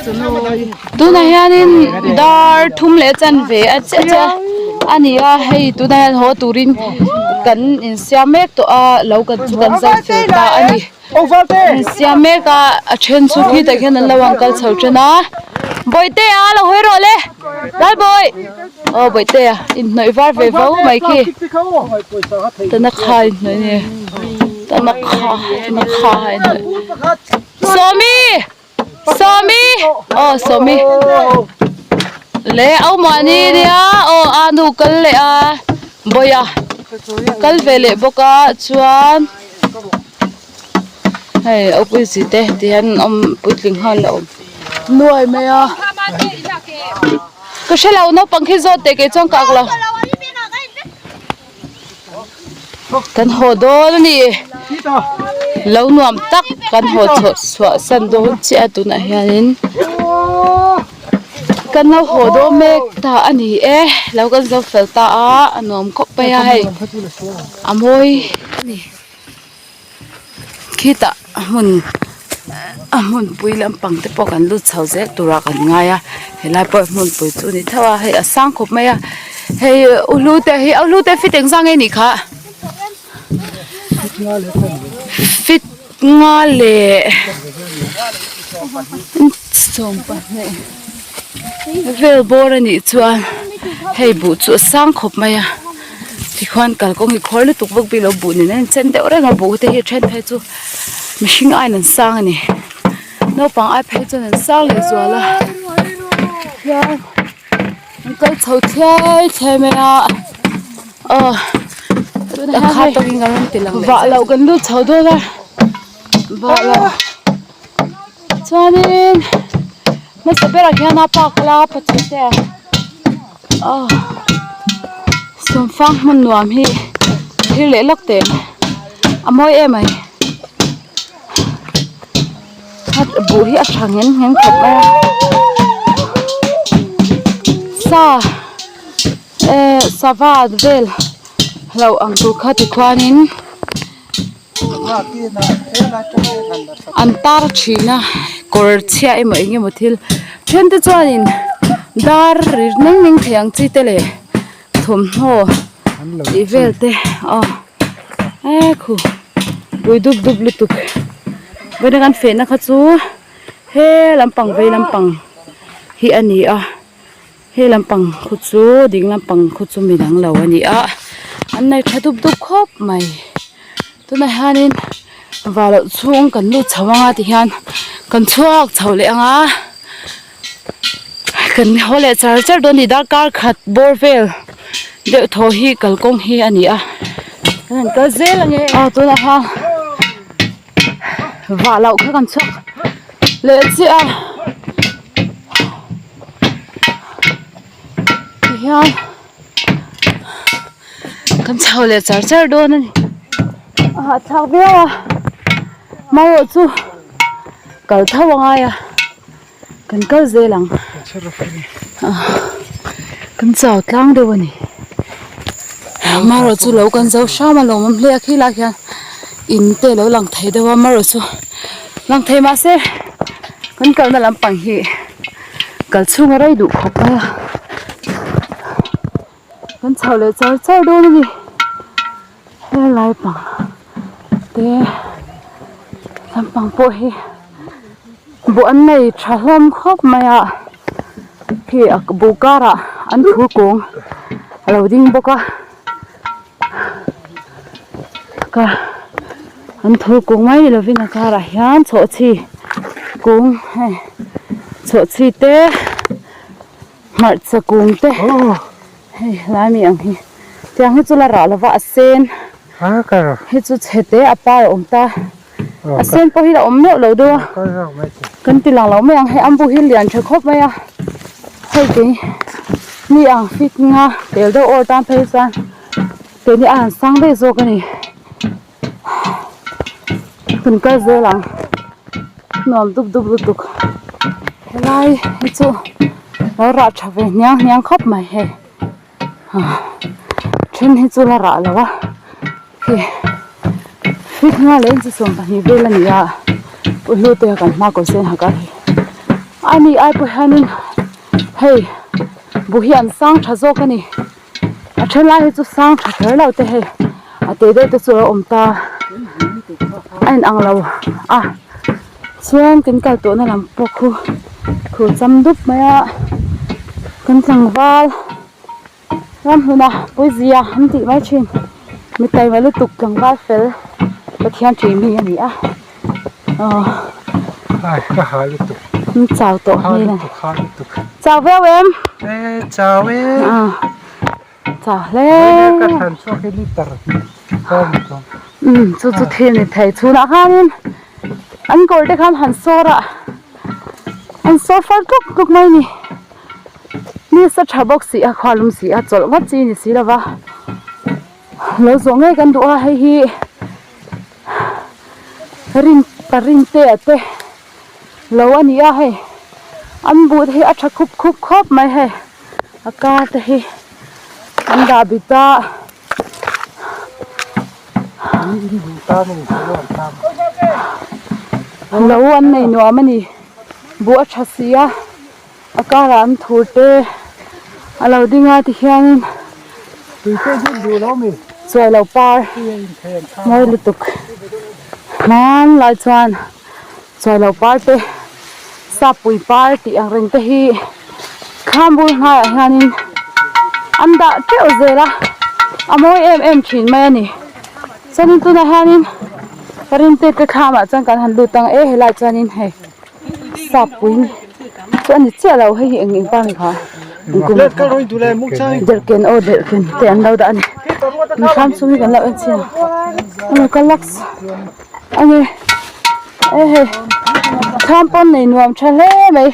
Tunah hianin dar thum leh chanve a chiah chiah a ni a hei tunah hian haw turin kan insiam mek tawh a lo kan chu kan zai fel ta a ni insiam mek a a then chu khitah khian an lo ang kal chho then a bawihtea lo hawi rawh le lalbawi aw bawihtea inhnawih var ve vo mai khi tana kha inhnawih a ni tana kha tana kha a inhnawih sawmi. Sawmi aw Sawmi le au mahni nia aw a nu kal leh a bawih a kal ve leh bawk a chuan hei au pui chi te ti hian an awm puitling nghal a awm nuai mai a ka hrelo naupang khi zawt teh kei chuan ka ak lo. Kan haw dawn a ni lo nuam tak kan haw chhuah chhuah san dawn chiah a tunah hianin kan lo haw dawn mek ta a ni e lo kan zo fel ta a a nuam khawp mai a hei a mawi a ni khitah a hmun a hmunpui lampang te pawh kan lut chho zel turah kan ngai a helai pawh hmunpui chu a ni tho a hei a sang khawp mai a hei u hlute hi u hlute fit engzah nge nih kha fit nga leh sawmpahnih vel bawr a nih chuan hei buh chu a sang khawp mai a tikhuan kalkawng hi khawl lutuk bawk bik lo buh nen a inchen deuh reng a buh te hi a then phei chu mihring aiin an sang a ni naupang ai phei chuan an sang leh zual a tihian an kal chho thliai thliai mai a aw a khat tawkin kan rawn ti lang leh vah loh kan lut chho dawn a vah loh chuanin hmasa berah hian a park la pachu te aw sawmfang hmun nuam hi thlir leh lawk teh a mawi em mai buh hi a tha nghen nghen khawp mai a sa eh sava vel hlauh ang tur kha tikhuanin. An tar thin a kawr chhia emaw eng emaw thil then te chuanin dar ri neng neng thei ang chi te leh thawmhnaw tih vel te aw e khu pui dup dup lutuk vawiin a kan fehna kha chu he lampang vei lampang hi a ni a. He lampang khu chu ding lampang khu chu midang lo a ni a an nei tha dup dup khawp mai tunah hianin vah loh chhung kan lut chho anga tihian kan chhuak chho leh anga kan haw leh char char dawn a ni darkar khat bawr vel deuh thaw hi kalkawng hi a ni a kan han kal zel ange aw tunah hian vah loh kha kan chhuak leh chiah a. Tihian kan chho leh char char dawn a ni a hahthlak viau a marawh chu kal tho a ngai a kan kal zel ang kan chau tlang deuh a ni marawh chu lo kan zo hram a lawmawm hle a khilai khian in te a lo lang thei deuh a marawh chu lang thei mahse kan kalna lampang hi. Kal chhung a rei duh khawp mai a kan chho leh char char dawn a ni helai pang te lampang pawh hi buh an nei tha hlawm khawp mai a khi a buh karah an thur kung a lo ding bawk a ka an thur kung mai ni lovin a karah hian chhawhchhi kung hei chhawhchhi te hmarcha kung te hei lai mi ang hi tiang hi chu la rah lova a sen hi chu chhe te a par a awm ta a sen pawh hi la awm meuh lo deuh a kan ti lang lo mai ang hei an bu hi lian tha khawp mai a hei kei mi ang fit nga tel deuh awr tan phei chuan keini a han sang daih zawk a ni kan kal zel ang nuam dup dup lutuk helai hi chu lo rah tha ve hniang hniang khawp mai hei then hi chu la rah lo a hei fit nga leh inchi 12 vel a ni a u hlu te a kan hma kawr sen ha kar hi. Ani ai pawh hianin hei buh hi an sang tha zawk a ni a then lai hi chu sang tha kher lo te hei a te deuh te chu a lo awm ta a in ang lo a chuan kan kal tawh na lam pawh khu khu cham dup mai a kan tlangval Ramhluna pawizia an tih mai thin mi taima lutuk tlangval fel Pathian tih mi a ni a aw Ai ka ha lutuk an chau tawh ha lutuk ha lutuk chau viau em e chau e ah chau hle ka thlan chhuak hi liter um chu chu thil ni thei chhunah khanin an kawr te khan han sawr a an sawr far tluk tluk mai a ni. Nisa tha bawk si a khua lum si a chawlh ngawt chi ni si lova lo zawh ngei kan duh a hei hi rin ka rin te a te lo a ni a hei an buh te hi a tha khup khup khawp mai hei a kar te hi an dah bit a. Lo an nei nuam a ni buh a tha si a. A karah an thur te a lo ding a tihianin chuai lo par mawi lutuk hmanlai chuan chuai lo par te sapui par tih ang reng te hi thlam bul hnaiah hianin an dah teuh zel a a mawi em em thin mai a ni chuanin tunah hianin ka rin te te thlamah chuan kan han lut ang e helaiah chuanin hei. Sappui chu a ni chiah lo hei hi eng eng pa nge kha engkum derhken aw derhken te an lo dah a ni mi thlam chhung hi kan lo en chhin a lo kal laks a ni e hei thlam pawn nei nuam tha hle mai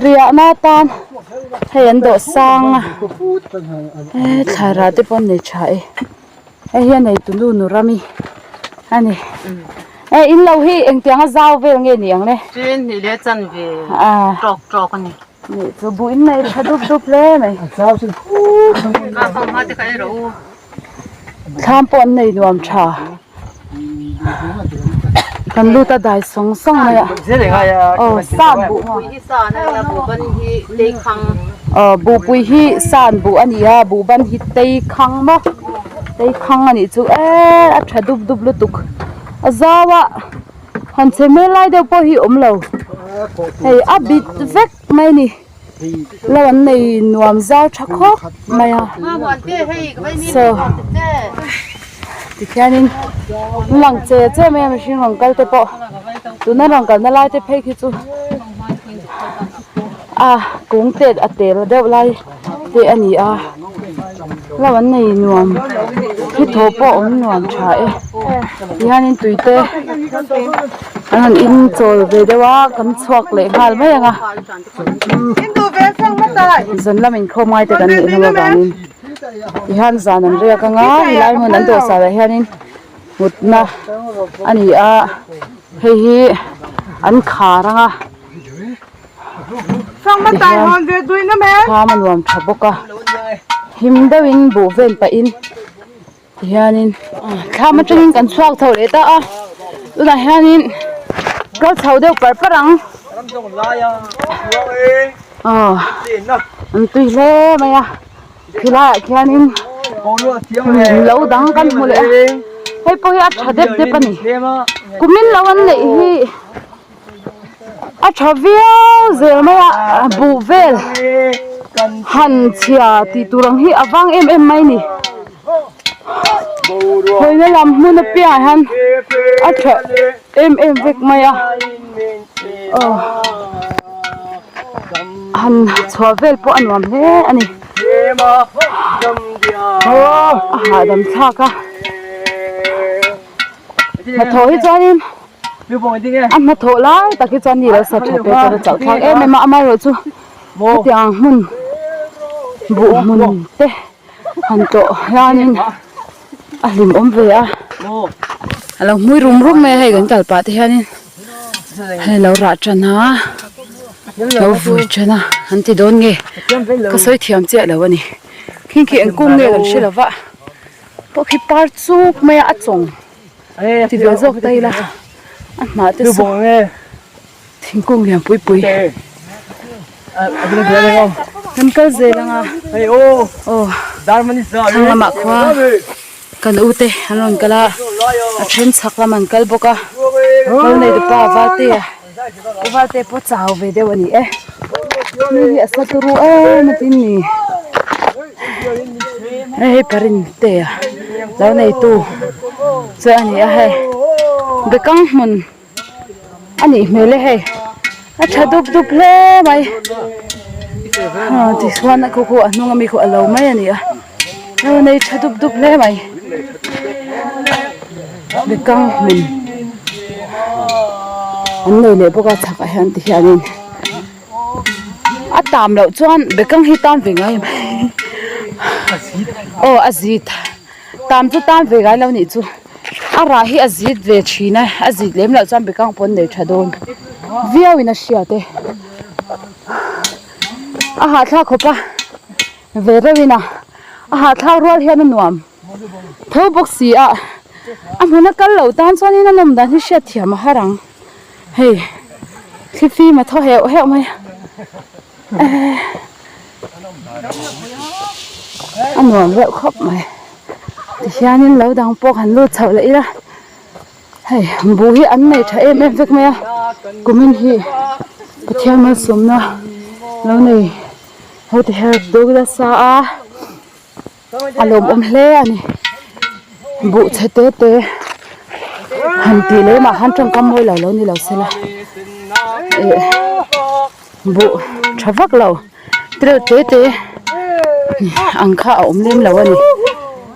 riahna atan hei an dawh sang a e thlai rah te pawh an nei tha e. Hei hi a neitu nu nu Rami a ni. E in lo hi engtianga zau vel nge ni ang le? Tin hnih leh chanve tawk tawk a ni. Nih chu buh in nei tha dup dup hle mai. Ka fang hma te kha ei rawh u. Thlam pawh an nei nuam tha. Kan lut a dai sawng sawng mai a. Aw san buh Buhpui hi san a nia buhban hi tei khang. Aw buhpui hi san buh a nia buhban hi tei khang maw tei khang a nih chu e a tha dup dup lutuk a zau a han chhe hmel lai deuh pawh hi awm lo hei a bit vek mai a ni. Lo an nei nuam zau tha khawp mai a saw tikhianin an lang che che mai a mihring rawn kal te pawh tuna rawn kalna lai te phei khi chu a kung te a tel deuh lai te a ni a lo an nei nuam hi thaw pawh awm nuam tha e tihianin tui te an han in chawl ve deuh a kan chhuak leh nghal mai ang a. Zan lam inkhawm ngai te kan nih hlawm avangin tihian zan an riak anga helai hmun an dawhsan ah hianin mutna a ni a hei hi an khar anga tihian thlam a nuam tha bawk a him deuhin buh vel pahin tihianin thlam atangin kan chhuak chho leh ta a tunah hianin kal chho deuh par par ang aw an tui hle mai a khilaiah khianin lo dang kan hmu leh a hei pawh hi a tha dep dep a ni kumin lo an neih hi. A tha viau zel mai a buh vel han chhia tih tur ang hi a vang em em mai a ni hawina lam hmun apiangah hian a tha em em vek mai a aw han chhuah vel pawh a nuam hle a ni a hahdam thlak a hnathawh hi chuanin. A hnathawh lai tak hi chuan ni lo sa tha te chuan a chauh thlak em em a amaherawhchu hetiang hmun buh hmun te han tlawh hianin a hlim awm ve a a lo hmui rum rum mai a hei kan kal pah te hianin hei lo rah tan a lo vui tan a an ti dawn nge ka sawi thiam chiah lo a ni khing khi eng kung nge kan hre lo va pawh khi par chuk mai a a chawng. Ti ve zawk ta ila a hnah te saw thingkung lian pui pui. Kan kal zel ang a. Aw thlang lamah khua kan u te an rawn kal a, a then chhak lam an kal bawk a. Lo nei tupa Valte a, u Valte pawh chau ve deuh a ni e. Ni hi a sa turu em a tin ni. Hei hei Parinte a lo neitu chu a ni a hei bekang hmun. A nih hmel e hei a tha dup dup hle mai aw tichuan a khaw a hnung ami khaw a lo mai a ni a lo nei tha dup dup hle mai bekang hmun an nei leh bawk a chhakah hian ti hianin a tam loh chuan bekang hi tam ve ngai em aw a zit. Tam chu tan ve ngai lo nih chu a rah hi a zit ve thin a a zit lem loh chuan bekang pawn nei tha dawn viau in a hriat e a hahthlak khawp a ve reuh in a a hahthlak rual hian a nuam tho bawk si a a hmun a kal loh tan chuan in a nawm dan hi hriat thiam a har ang hei thlifim a thaw heuh heuh mai a eh. A nuam reuh khawp mai tihianin lo dang pawh han lut chhoh leh ila hei buh hi an nei tha em em vek mai a kumin hi Pathian malsawmna lo nei ho ti her duk nasa a a lawmawm hle a ni buh chhe te te han tih leh mah khan tawngkam mawi lo lo ni lo se la eh buh tha vak lo tireuh te te ang kha a awm lem lo a ni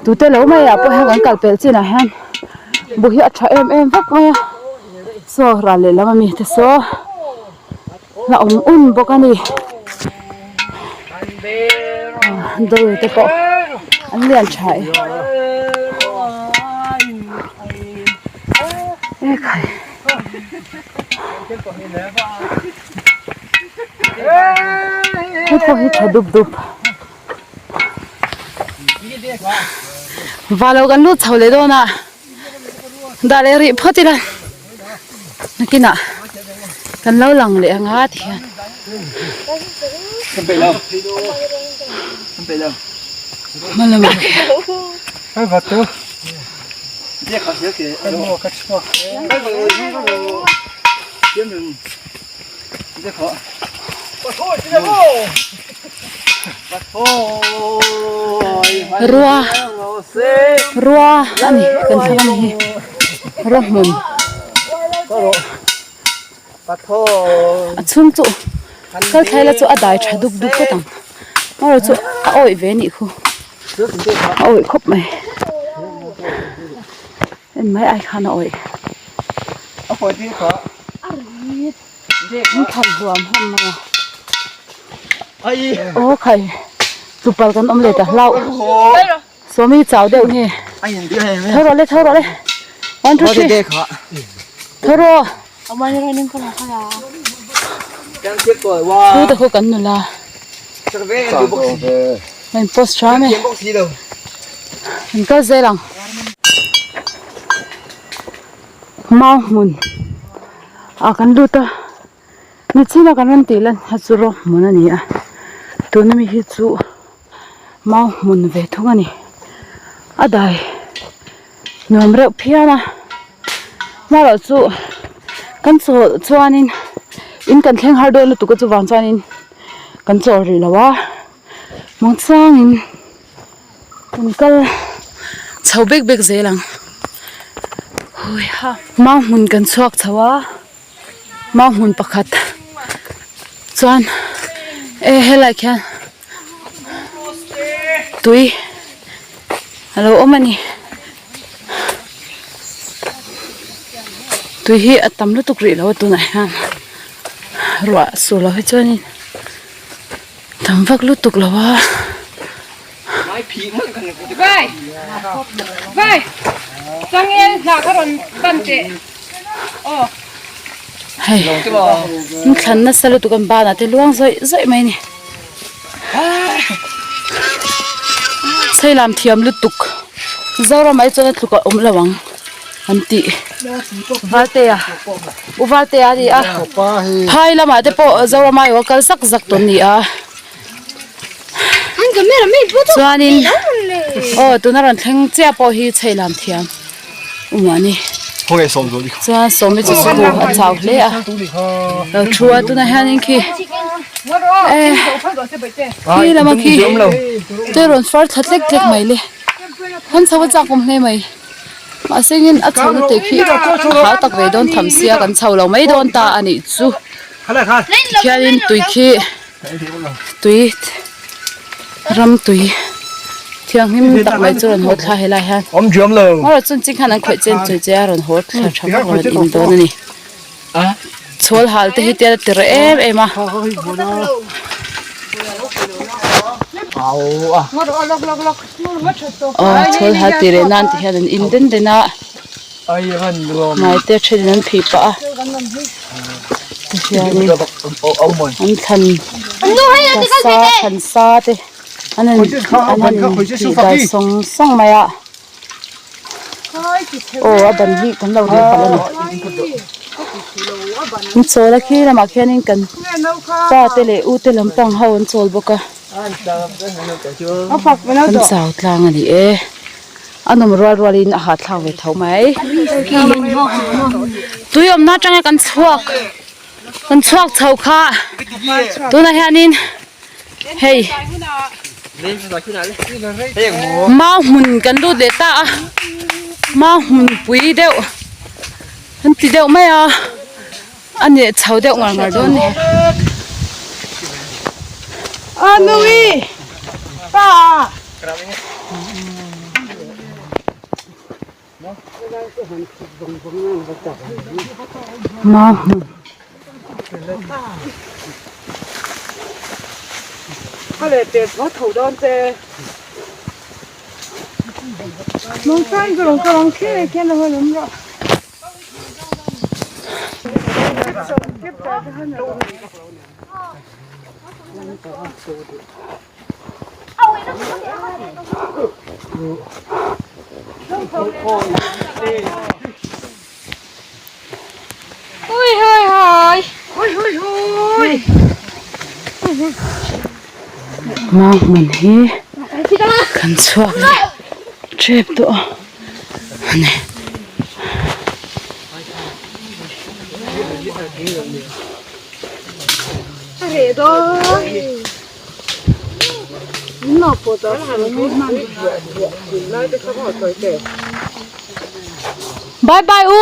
tute lo mai ah pawh hian kan kal pelh chinah hian buh hi a tha em em vek mai a saw ral lehlam ami te saw la awm un bawk a ni dawr te pawh an lian tha e ekhai. Hei pawh hi tha dup dup va lo kan lut chho leh dawn a dah leh rih phawt ila nakinah kan lo lang leh ang a ti hian. Hma lamah khian. Rua rua a ni kan thlang a ni hi rua hmun a chhung chu kal thlai la chu a dai tha dup dup phawt ang amaherawh chu a awih ve a nih khu a awih khawp mai. En mai ai khan a awih. An khalh huam huam mai a. Aw khai chupal kan awm leh ta hlauh. Sawmi chau deuh nge. Tho rawh le tho rawh le. One two three. Tho rawh. Thu te khu kan nula. Kan post tha mai. Kan kal zel ang. Mau hmun ah kan lut a nichina kan rawn tih lan kha chu rawng hmun a ni a tuna mi hi chu mau hmun ve thung a ni a dai nuam reuh phian a hmarawh chu kan chawl chuanin in kan thleng har dawn lutuk a chuvang chuanin kan chawl rih lo a muangchangin. Kan kal chho bek bek zel ang hui ha mau hmun kan chhuak chho a mau hmun pakhat chuan e helai khian tui a lo awm a ni tui hi a tam lutuk rih lo a tunah hian ruah sur loh hi chuanin. Tam vak lutuk lo a. Hei an thlan nasa lutuk an banah te luang zawih zawih mai a ni. Chhei lam thiam lutuk Zoram ai chuan a tluk a awm lo ang. An tih Valtea u Valtea a ni a phai lamah te pawh Zorama emaw kal zak zak tawn a ni a chuanin aw tuna rawn thleng chiah pawh hi chheih lam thiam awm a ni chuan sawmi chu sikul a chau hle a lo thu a tunah hianin khi eh khi lama khi te rawn far thla tlek tlek mai le an chho a chak awm hle mai. Mahse engin a chho na te khi hau tak ve dawn tham sia kan chho lo mai dawn ta a nih chu tikhianin tui khi tui ram tui thianghlim tak mai chu rawn haw thla helai hian amaherawhchu chuan ching khan an khawih chen chu che a rawn haw thla tha vak lo an in dawn a ni chhawl hal te hi tial a ti reh em em a. Aw chhawl hal tih leh nan ti hian an in den den a hmaite thenin an phih pah a tihianin an thlan sa thlan sa te an han an han tih dai sawng sawng mai a aw a ban hi kan lo reh palh a ni an chawl a khi lamah khianin kan pa te leh u te lampang ho an chawl bawk a. Kan chau tlang a ni e a nawm rual rual in a hahthlak ve tho mai tui awmna atanga kan chhuak kan chhuak chho kha tunah hianin hei mau hmun kan lut leh ta a mau hmun pui deuh an ti deuh mai a. A neh chho deuh ngar ngar dawn ni. A nui pa. Ma hmun. Ka leh pe tho tho dawn che. Nung chuan ka rawn kal ang khi khian a hawn awm rawh. Mau hmun hi kan chhuak leh tep tawh a ani. Bye bye u.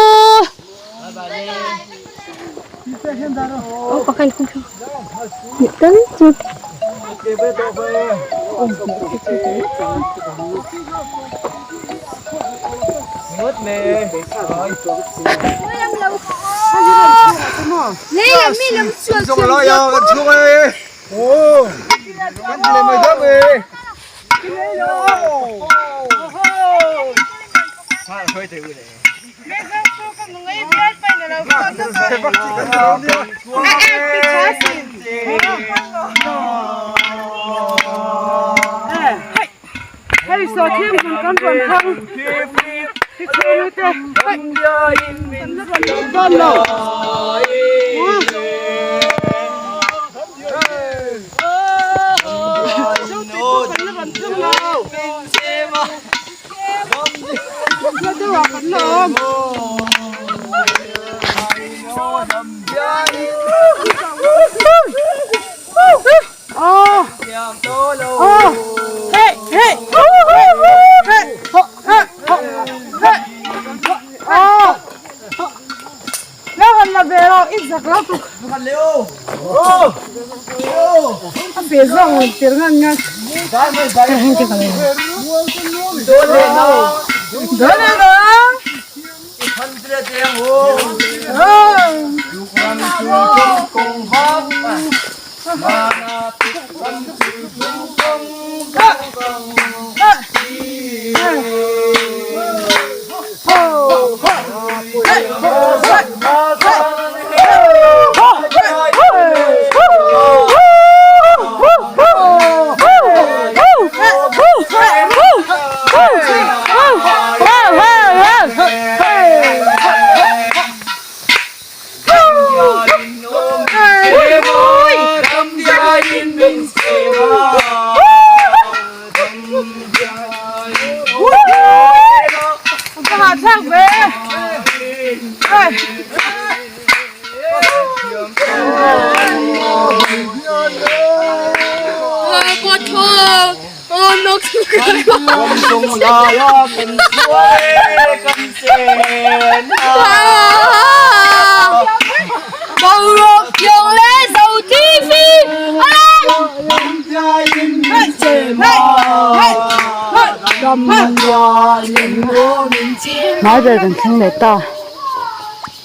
Hmai ber kan thleng leh ta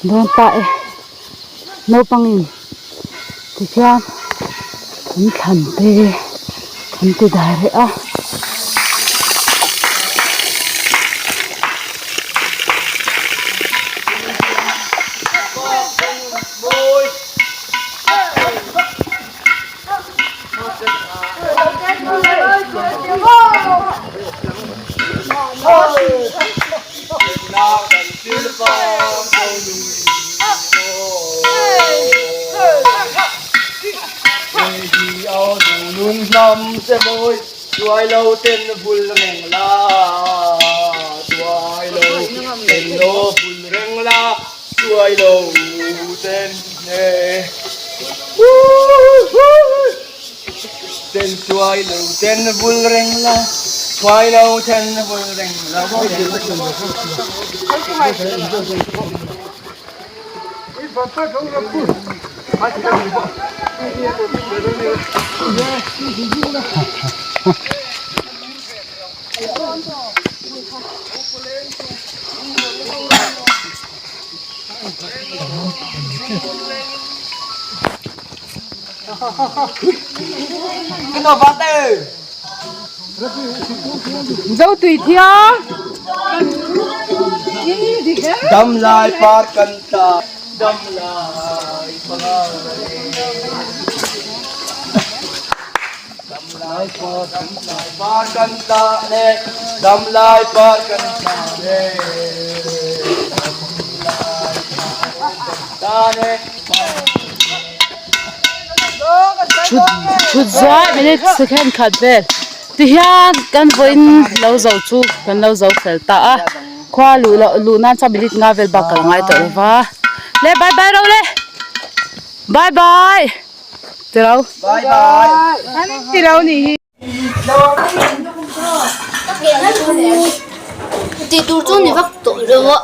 dawn ta e naupangin tikhian an thlan te an ti dai reh a. Zo tui thiang. Dam lai par kan ta dam lai par dam lai par kan ta par kan ta le dam lai par kan ta le ta le Thut zuai minute second khat vel tihian kan vawiin lo zo chu kan lo zo fel ta a khua luh loh luh nan chuan minute nga vel bak ka la ngai tawh lo va le bye bye ro le bye bye ti ro bye bye An ti lo nih hi. Tih tur chu ni vak tawh lo a.